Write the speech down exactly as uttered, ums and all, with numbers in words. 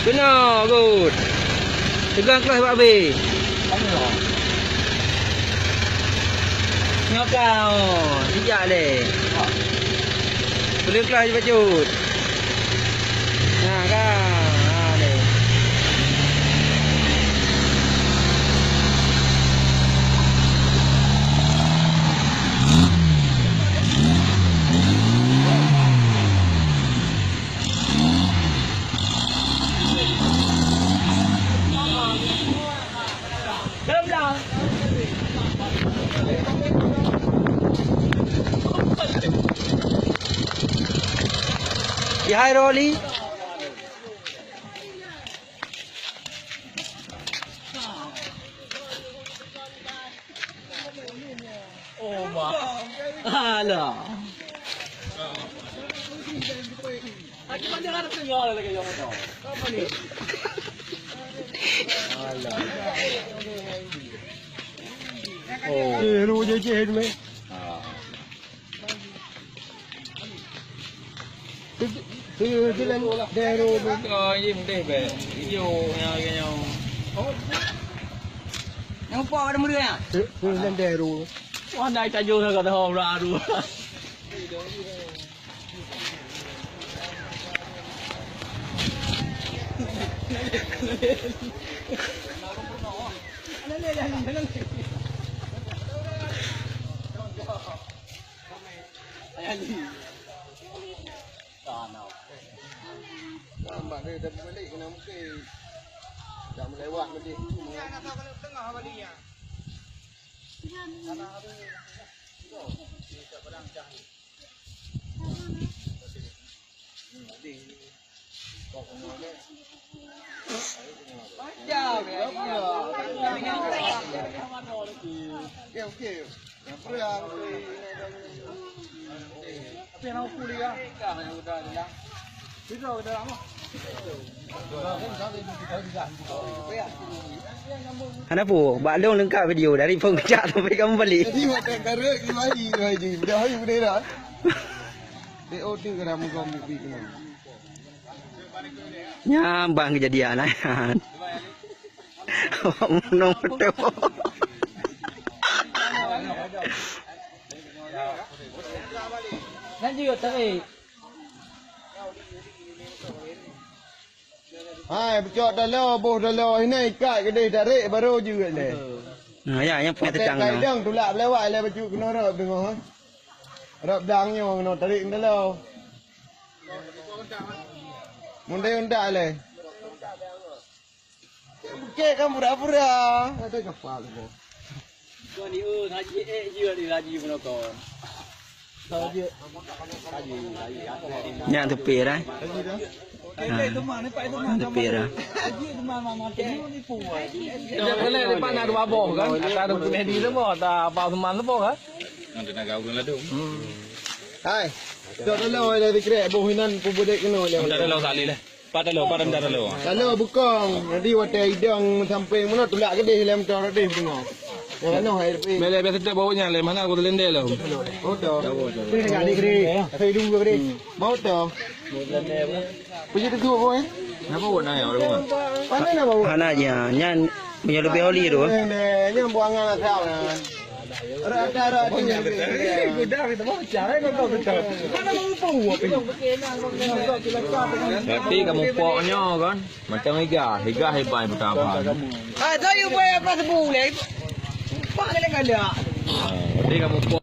Keunoe, good. Teugang kloh bak B. Nyoe ka, oh, sijak lé. Peuleueng kloh bacut. Nah, ka. Ha, lé. Di hai Roli. Oh, bah. Alah. Alah. Oh. Eh, lu je, je, je. Ah. Tu, tu, tu dalam daerah tu. Oh, iya, mudeh, beh. Iyo, yang, yang, yang. Yang upah ada muda, ya? Tu, tu dalam daerah tu. Wah, naik tajung dah kata orang baru. Lambat dia dah balik kena mungkin. Dah melewat mungkin. Hana peue, bak lôn leungkap video dari phon kejak sampai kamoe balek. Jadi, watèe kareueng, laju, laju. Dah, laju, udah dah. D O T kena mugom bukti kena. Nyan ban keujadian, eh. Awak meunong beutôi. Lanjut, tarik. Hai, peucok taloe, boh taloe, hina ikat keudeh, tarék barô jeuet lé. Nah, ya, nyang peunah teutang nyoe. Kaidong tulak beulewat lé bacut keunoe rot teungoh. Rot dang nyoe keunoe tarék taloe. Mundai undak lé. Bukét kan pura-pura. Ada kapal tu. Kon ni, oh, haji, eh, jeuet ni haji penonton. Nyan teupie dah. Ha. Nyan teupie dah. Nyan boleh di mana dua boh kan? Ada tu di semua, ada apa teman semua kan? Yang tenaga urang ladung. Hmm. Hai. Dah dah lah, dah dikrek boh inan pun boleh kena. Dah dah lah, tak boleh lah. Pat taloe, pat taloe. Taloe bukong. Jadi watèe idong sampéng meunoe tulak keudeh lé moto keudeh teungoh. Nyang kanoh air pih. Bèk lé biasa tak bawah nyan lé, mana aku terlendeh lom. Moto. Ni dekat ni keudeh. Kata hidung dua keudeh. Moto. Puji tu dua boh, eh? Kenapa buat nanya orang rumah? Mana nak bawa? Hana je. Nyan punya lebih oli tu. Eh, nyan buangan asal, nah. Berarti kamoe pok nyoe kan. Macam iga, iga hebat pertama. Ah, saya buat apa sebulan? Pak kena kada. Berarti kamoe pok.